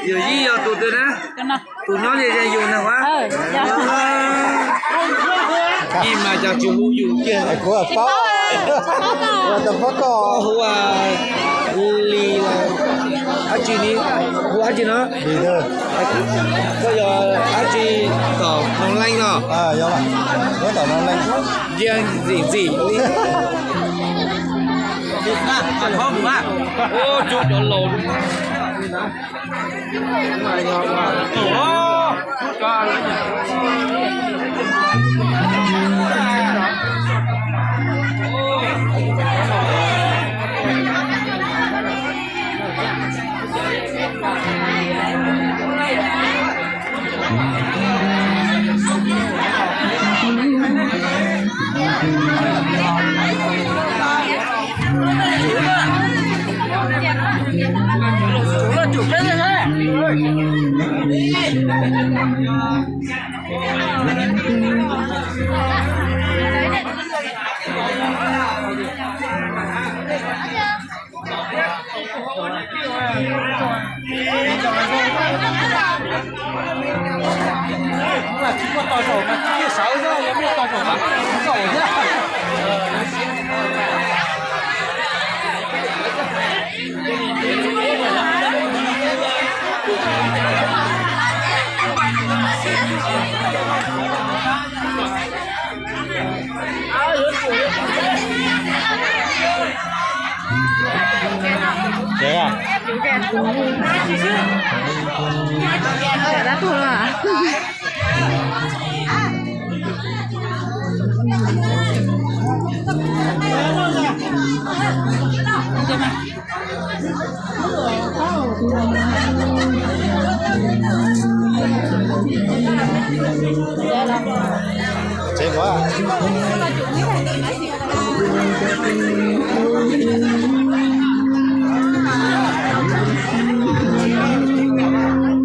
Yus yij yog tus twg na? Tus nyob ze ze yus na, yij mas cas tsis hu yus kiag. Kuv paub, ua tau paub koj hu li dab tsi ni, hu dab tsi no? Koj yog dab tsi, tom Noo Leej no? Ntsia ntxim ntxim li. Ua cov laus.